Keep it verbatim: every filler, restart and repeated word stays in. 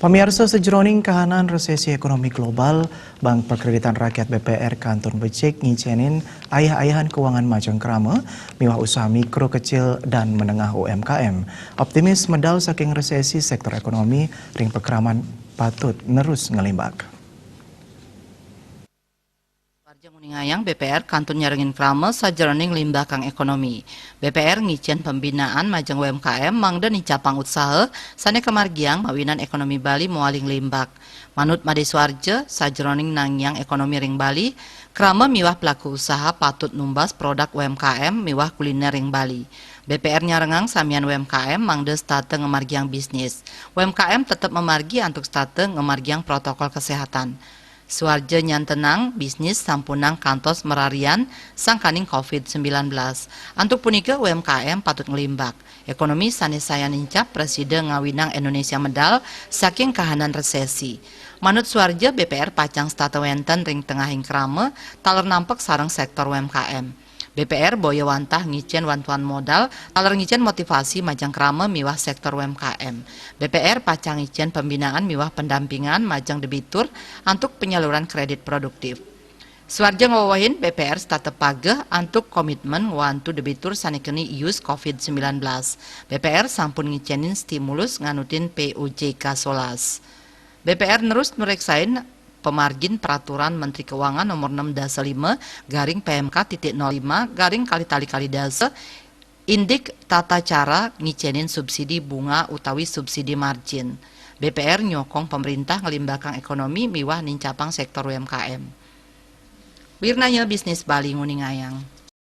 Pamiarsa, sajeroning kahanan resesi ekonomi global, Bank Perkreditan Rakyat B P R kantun becik ngicenin ayah-ayahan keuangan majeng krama miwah usaha mikro kecil dan menengah U M K M. Optimis medal saking resesi sektor ekonomi ring pekraman patut nerus ngelimbak. Suarja nguningayang B P R kantun nyarengin krama sajeroning limbakang ekonomi. B P R ngicen pembinaan majeng U M K M mangda nincapang usaha sane kamargiang mawinan ekonomi Bali moal nglimbak. Manut Made Suarja, sajeroning nangiang ekonomi ring Bali, krama miwah pelaku usaha patut numbas produk U M K M miwah kuliner ring Bali. B P R nyarengang samian U M K M mangda setata ngamargiang bisnis. U M K M tetep mamargi antuk setata ngamargiang protokol kesehatan. Suarja nyantenang bisnis sampunang kantos mararian sangkaning covid sembilan belas. Antuk punika U M K M patut nglimbak. Ekonomi sane sayan nincap prasida ngawinang Indonesia medal saking kahanan resesi. Manut Suarja, B P R pacang setata wenten ring tengahing krama taler nampek sareng sektor U M K M. B P R boya wantah ngicen wantuan modal taler ngicen motivasi majeng krama miwah sektor U M K M. B P R pacang ngicen pembinaan miwah pendampingan majeng debitur antuk penyaluran kredit produktif. Suarja ngawewehin B P R setata pageh antuk komitmen ngwantu debitur sane keni ius covid sembilan belas. B P R sampun ngicenin stimulus nganutin P U J K solas. B P R nerus nureksain pamargin Peraturan Menteri Keuangan Nomor enam dasa lima garing P M K titik nol lima garing kalih tali kalih dasa, indik tata cara ngicenin subsidi bunga utawi subsidi margin. B P R nyokong pemerintah nglimbakang ekonomi miwah nincapang sektor U M K M. Wirnaya Bisnis Bali nguningayang.